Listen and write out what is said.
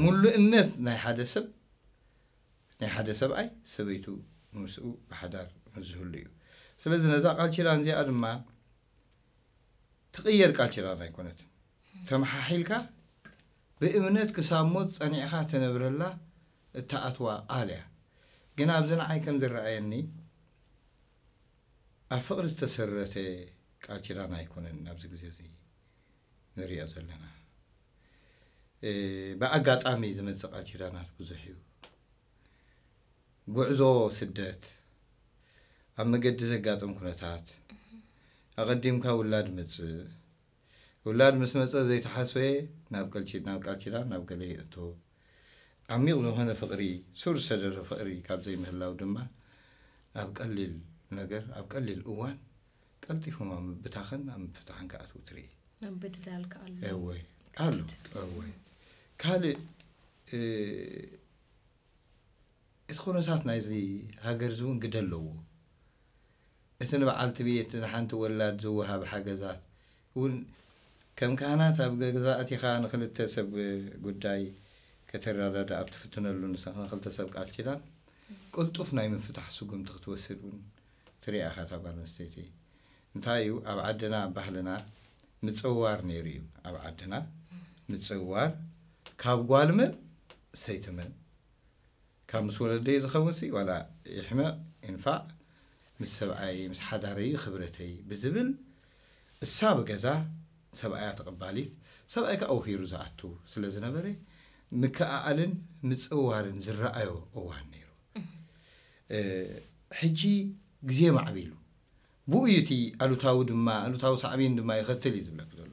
ሙሉእነት ናይ ሓደ ሰብ ናይ ሓደ ሰብኣይ ሰበይቱ ምስኡ ብሓዳር ምስ ዝህሉ እዩ። ስለዚ ነዛ ቃል ኪዳን እዚኣ ድማ ትቕየር ቃል ኪዳን ኣይኮነትን። ተመሓሒልካ ብእምነት ክሳብ ሞት ጸኒዕኻ ተነብረላ እትኣትዋ ቃል እያ። ግን ኣብዚ ንዓይ ከም ዝረኣየኒ ኣብ ፍቕሪ ዝተሰረተ ቃል ኪዳን ኣይኮነን ኣብዚ ግዜ እዚ ንሪኦ ዘለና። ብኣጋጣሚ ዝመፅእ ቃል ኪዳናት ብዙሕ እዩ። ጉዕዞ ስደት፣ ኣብ መገዲ ዘጋጥም ኩነታት፣ ኣቐዲምካ ውላድ ምፅእ፣ ውላድ ምስ መፀ ዘይተሓስበ ናብ ቃል ኪዳን ናብ ገለ ይእቶ፣ ዓሚቕ ዝኾነ ፍቕሪ፣ ሱር ዝሰደደ ፍቕሪ ካብ ዘይምህላው ድማ ኣብ ቀሊል ነገር ኣብ ቀሊል እዋን ቀልጢፎም ኣብ ምብታኸን ኣብ ምፍታሕን ክኣትዉ ትርኢ። ምብድዳል ከኣሉ እወ ኣሎ። እወ ካልእ እቲ ኩነታት ናይዚ ሃገር እውን ግደ ኣለዎ። እቲ ንበዓልቲ ቤት ንሓንቲ ወላድ ዝወሃብ ሓገዛት እውን ከም ካህናት ኣብ ገዛ ኣቲኻ ንክልተ ሰብ ጉዳይ ከተረዳዳ ኣብ ትፍትነሉ ንክልተ ሰብ ቃል ኪዳን ቅልጡፍ ናይ ምፍታሕ ስጉምቲ ክትወስድ እውን ትሪኣ ኢኻ እታ ጓል ኣንስተይቲ። እንታይ እዩ ኣብ ዓድና ኣብ ባህልና ምፅዋር ነይሩ እዩ። ኣብ ዓድና ምፅዋር ካብ ጓል መን ሰይቲ መን ካብ ምስ ወለደይ ዝኸውን ሲ ዋላ ይሕመቕ ይንፋዕ ምስ ሰብኣይ ምስ ሓዳረይ ክብረተይ ብዝብል እሳ ብገዛ ሰብኣያ ተቐባሊት ሰብኣይ ከዓ ወፊሩ ዝኣቱ ስለ ዝነበረ ምክኣኣልን ምፅዋርን ዝረኣዮ እዋን ነይሩ። ሕጂ ግዜ ማዕቢሉ ብኡ እዩ እቲ ኣሉታዊ ድማ ኣሉታዊ ሳዕቤን ድማ ይኸትል እዩ ዝብለክ ዘሎ።